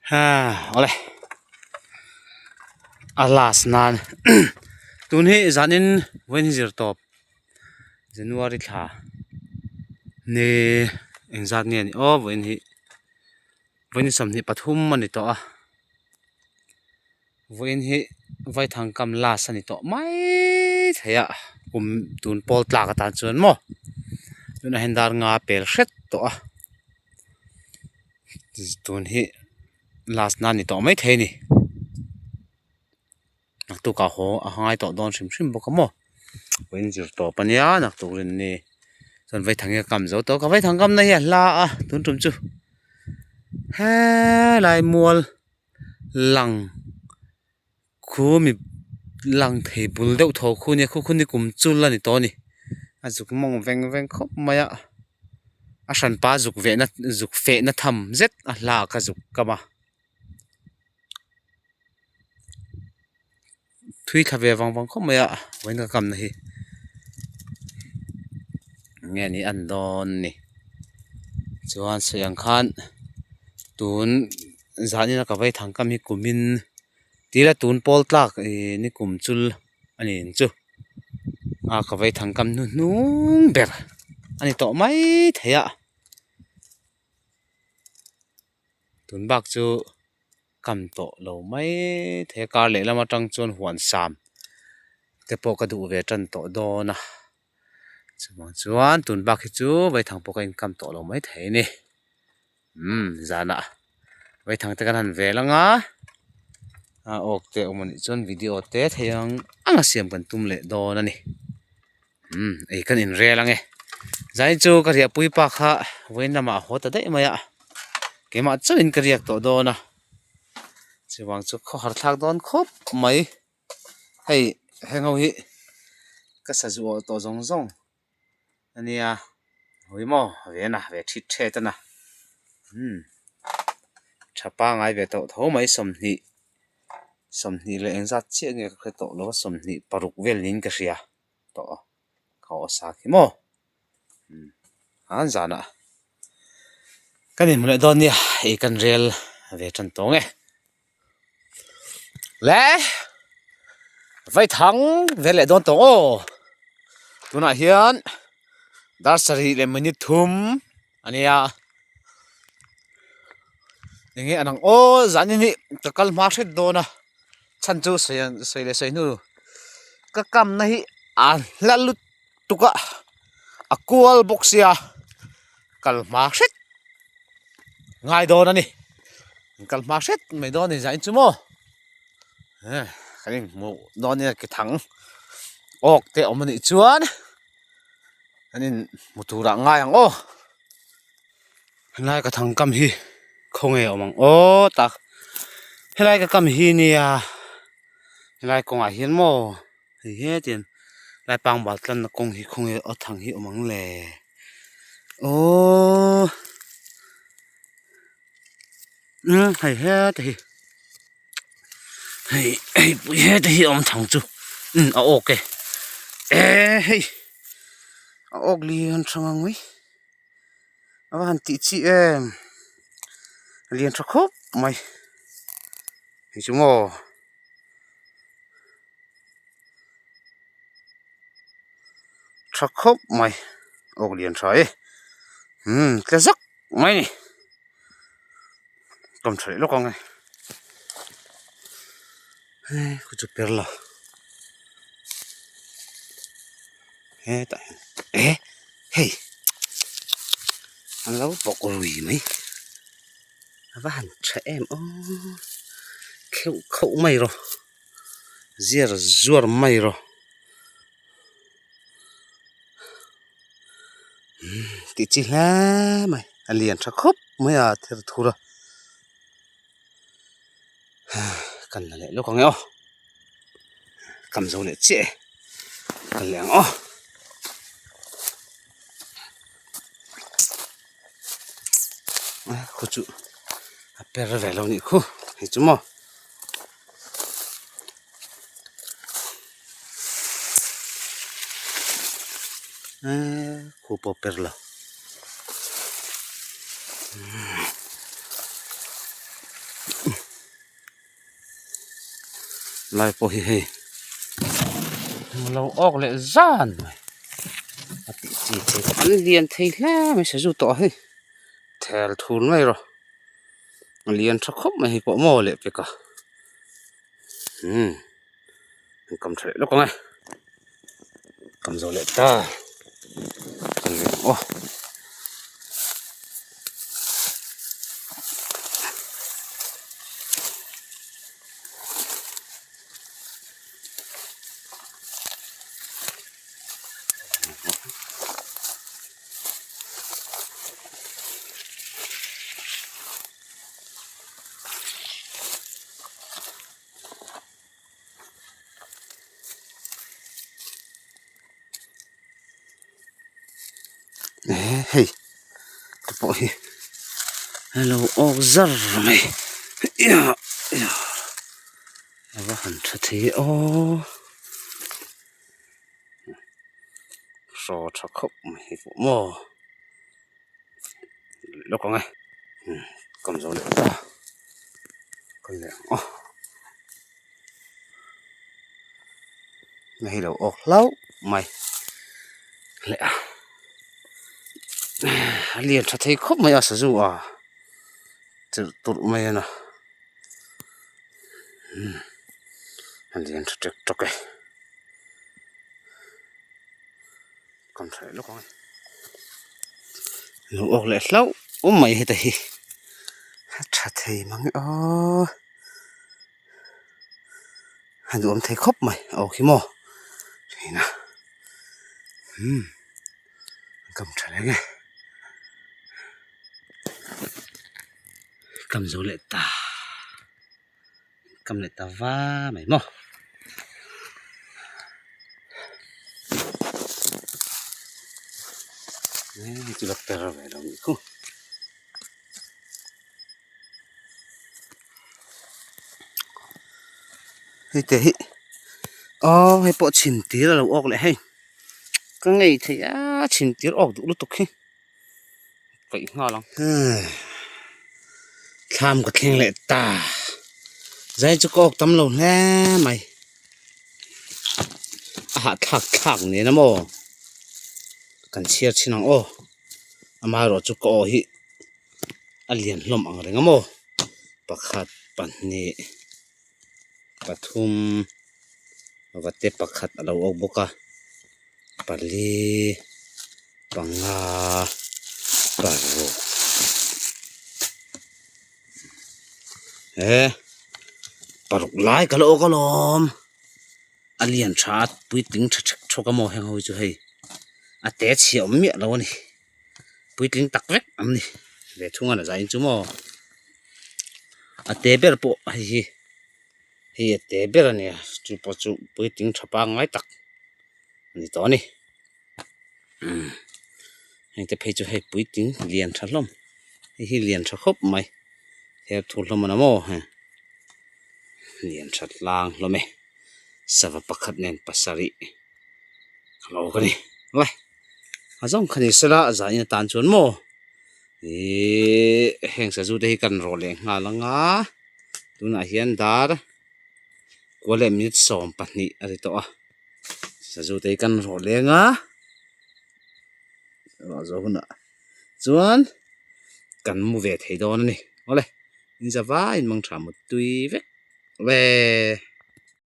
Awle a last nan tun hi zanin vawiin zir tawp January thla ni engzat nge ni aw vawiin hi vawiin 23 a ni tawh a vawiin hi vaithang kam last a ni tawh mai thei a kum tun pawl tlak atan chuan maw tunah hian dar nga pel hret tawh a. Tun hi last na ni tawh mai thei a ni naktuk ah haw a ngai tawh dawn hrim hrim bawk a maw vawiin zir tawp a nia naktuk rin ni chuan vaithang hi a kam zo tawh ka vaithang kam na hi a hla a tun tum chu helai mual lang khu mi lang thei bul deuh tho khu nia khu khu ni kum chul a ni tawh a ni a zuk mawng veng veng khawp mai a a hranpa zuk veh na zuk feh na tham zet a hla kha zuk kam a thui thla ve vang vang khawp mai a vawiin ka kam na hi enge ni an dawn ni chuan sawi ang khan tun zanin a ka vei thang kam hi kumin. Tila tun pawl tlak ih ni kum chul a ni ang chu a ka vei thang kam hnuhnung ber a ni tawh mai thei a tun bak chu kam tawh lo mai thei a kar lehlam atang chuan huan sam te pawh ka duh ve tan tawh dawn a chuvang chuan tun bak hi chu vei thang pawh ka inkam tawh lo mai thei a ni. Umm zanah vaithang te kan han vel anga a awk te awm anih chuan video te thei ang ang a siam kan tum leh dawn a ni umm ei kan inrel ange zanin chu ka riahpui pa kha vawiin lamah a haw ta daih mai a keimah chauhin ka riak tawh dawn a chuvang chu khawhar thlak dawn khawp mai hei heng ho hi ka sazu awh tawh zawng zawng. Ania hawi maw ve na ve thit thet a na umm tha pangai ve tawh tho mai 20 20 leh engzat chiah nge ka hre tawh lo a 26 vel niin ka hria tawh a ka aw sa khi maw umm an zanah kan inhmu leh dawn nia ei kan rel ve tan tawng e le vaithang ve leh dawn tawh aw tunah hian dar sarih leh minute thum a nia enge an ang aw zanin hi ka kal hma hret dawn a chhan chu sawi sawi leh sawi hnu ka kamna hi a hla lutuk a a kual bawk sia kal hma hret ngai dawn a ni. Kal hma hret mai dawn a ni zain chu maw kan inhmuh dawn nia ke thang awk te awm a nih chuan kan inhmu turah ngai ang aw helai ka thang kam hi khawnge awm ang aw tak helai ka kam hi nia helai kawngah hian maw hei hetin lai pangbal tlanna kawng hi khawnge aw thang hi awm ang le aww. Umm hei heta hi hei hei pui heta hi awm thang chu umm a awk e eh hei a awk lian tha ngang mai a va han tih chi em a lian tha khawp mai hei chu maw. Tha khawp mai awk lian tha e umm tle zak mai a ni kawm tha leh lawk ang e hei khu chu per lo hetah hian eh hei an lo bawk rui mai a va han tha em aw kheuh khauh mai rawh. Ziar zuar mai rawh tih chi hle mai a lian tha khawp mai a ther thur a kan la leh lawk ang e aw kam zo leh chiah e kan leh ang aw. Khu chu a per ve lo nih khu hei chu maw. Eee khu pawh per lo Lai pawh hi hei lo awk leh zan mai a tih chi thei pawh an lian thei hle mai sazu tawh a hei thel thur mai rawh a lian tha khawp mai hei pawh maw leh pek a umm an kam tha leh lawk ang e kam zo leh ta kan leh ang aw. Ehe hei te pawh hi a lo awk zar mai a va han tha thei e aw hraw tha khawp mai hei pawh maw lawk ang e kam zo leh ta kal leh ang aw hei lo awk hlauh mai leh a a lian tha thei khawp mai a sazu a chirh turh mai a na a lian tha ṭek ṭawk e kan hreh lawk ang lo awk leh hlauh mai heta hi a tha thei mang e aw a duhawm thei khawp mai a awk hi maw thin a umm an kam tha reng e kam zo leh ta kam leh ta va mai maw. Hei chu la per ve lo nih khu. Hei te hi aw hei pawh chhin tir a lo awk leh hei ka ngei thei a chhin tir awk duh lutuk hi kaih nghal ang thlam ka thleng leh ta zai chu ka awk tam lo hle mai a hahthlak thlak nen a maw kan chhiar chhin ang aw amaherawhchu ka aw hi. A lian hlawm ang reng a maw pakhat pahnih pathum vate pakhat a lo awk bawk a pali panga paruk he paruk lai ka la awk alawm a lian tha a puitling tha thek thawk a maw heng ho hi chu hei a te chhia awm miah lo a ni. Puitling tak vek an ni ve thung a na zaiin chu maw a te ber pawh hei hi hei a te ber a nia chu pawh chu puitling tha pangngai tak a ni tawh a ni umm heng te phei chu hei puitling lian tha hlawm hei hi lian tha khawp mai her thur hlawm a ni maw heng lian tha tlang hlawm e sava pakhat nen pasarih a lo awk a ni awle. A zawng kha ni sela a zah in atan chuan maw ihh heng sazu te hi kan rawh leh nghal ang a tunah hian dar kua leh minute 12 a ri tawh a sazu te hi kan rawh leng a rawh zawh hunah chuan kan mu ve thei dawn a ni awle in za vaiin mangtha mutui vek awle.